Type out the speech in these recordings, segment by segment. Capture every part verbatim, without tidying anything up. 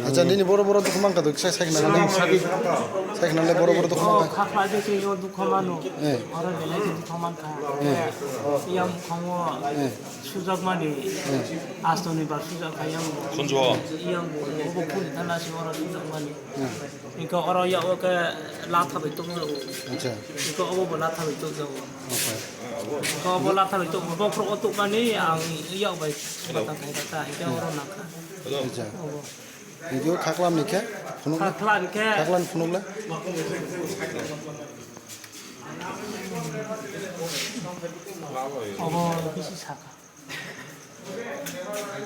Acha, nini boro boro dukhu mankha do, sai, sai khna nang. Sai khna le boro boro dukhu mankha. Khakla de ke yo dukhu mano. Eh. Oro belai ke dukhu mankha. Eh. Yang khongo. Eh. Sujak mani. Eh. Astoni bar sujak kha yang. Khunjo. Yang bo, bo khun thana si oro sujak mani. Eh. Inka oro ya o ke latha bai tong. Acha. Inka obo bo latha bai tong jago. Acha. Inka obo latha bai tong. Bokhro o tong mani ang ya bai. Bata khai bata. Inka oro nakha. Acha. Obo. Video khaklam ni khe phunuk le. Khaklam khe. Khaklam phunuk le. Obo bisi sakha.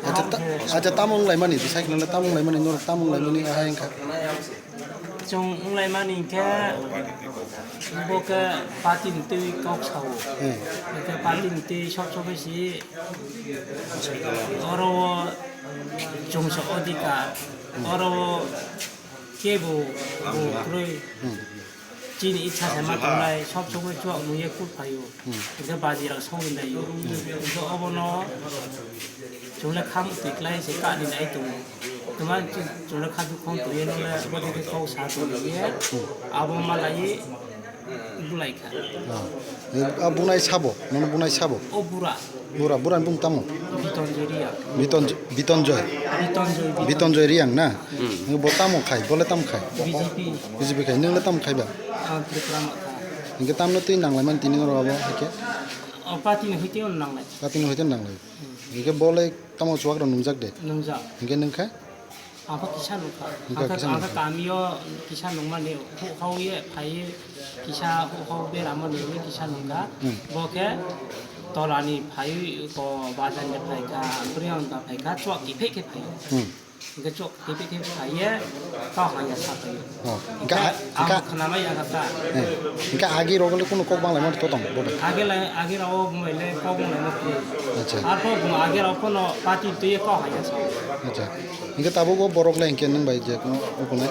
Acha, ta-, acha, tamo wnglaimani, bisai khna le tamo wnglaimani, norok tamo wnglaimani, ahai wngkha. Chwng wnglaimani hinkhe bo khe party ni twi kok sao. Hmm. Hinkhe party ni twi sob sobai si oro o chwngsa odhikar, oro o kebo bo kwrwi. Hmm. Chini icha se ma tongnai, sob somoi chuak mungye kut phaio. Hmm. Hingke baji rok songwi laio. Hmm. Hingke obono chwng le kham twi klai se kani nai tongo. Tuma chwng le kha duk khong tongye nole bodi khe kok sa tongye. Hmm. Abo ma lai bulai kha. Ah. Eh, ah, bunai sabo, nono bunai sabo. O bura. Bura, bura ni bung tamo? Bitonjoi Riang. Bitonj-, Bitonjoi. Bitonjoi, Bitonjoi. Bitonjoi Riang na? Hmm. Nung bo tamo khai, bole tamo khai? B J P. B J P khai, nung le tamo khai ba? Ang Tripura ma kha. Hingke tamno twi nanglai man tini oro abo, hake? O party ni hoite on nanglai. Party ni hoite nanglai. Hmm. Hingke bole tamo chuak rok nungjak de? Nungjak. Hingke nung khai? Ang khe kisa nukha. Ang khe, ang khe kamio kisa nukmani, huk hau ye phai kisa huk hau beramani kisa nukha. Hmm. Bo khe tolani phai ko bazar ni phai kha, bwrwi ang da phai kha, chuak kiphek khe phai. Hmm. Hingke chuak kiphek khe phai ye, kok haya sa phai. Oh, hingke a-, ang hingke khna mai ya kha. Eh, hingke agi rok le kunu kok bang lai ma to tong bodo. Agi lai, agi rok o bumai le kok bang lai ma. Acha. Arpho bung agi rok kono party twi ye kok haya sa. Acha. Hingke tabuk o borok le hingke nwng bai je kuno ukunai.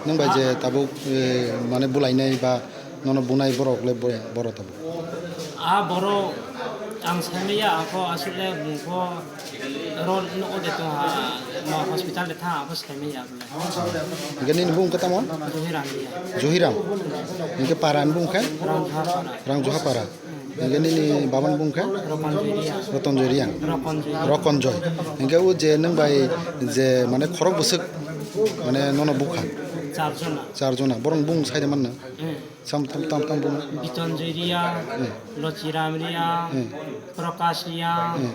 Nwng bai je tabuk, eh, mane bulainai ba nono bunai borok le bo-, boro tabuk. A borok ang saimaya ako aswk le bungkho ro no ode tong ha, ma hospital de tha ako saimaya ako le. Hingke nini bung khe tamo? Juhiram ya. Juhiram. Hingke para ni bung khe? Rangjuha para. Rangjuha para. Hingke nini baba ni bung khe? Roton Joy Riang. Roton Joy Riang. Roton Joy. Roton Joy. Hingke o je nwng bai je mane khorok bwswk mane nono bukha? Char jona. Char jona. Borok bung sai de manna? Hmm. Sam tam tam tam bung. Biton Joy Riang, Hmm. Lochiram Riang, Hmm. Prakash Riang, Hmm.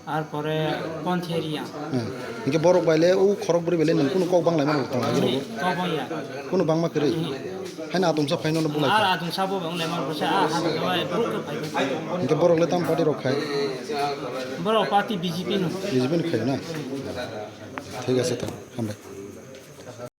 Arpore Ponthe Riang. Hmm. Hingke borok bai le o khorok bwrwi bai le nwng kunu kok bang lai mano tong agi rogo? Kok bang ya. Kunu bangma kwrwi. Hmm. Haino atumsa phaino no bulai Ar kha. Atumsa bo bang lai mano se a ha ga bai borok khe phai. Hingke borok le tam party rok khai. Borok party B J P no. B J P no khai na. Thik ase ta. Hambai.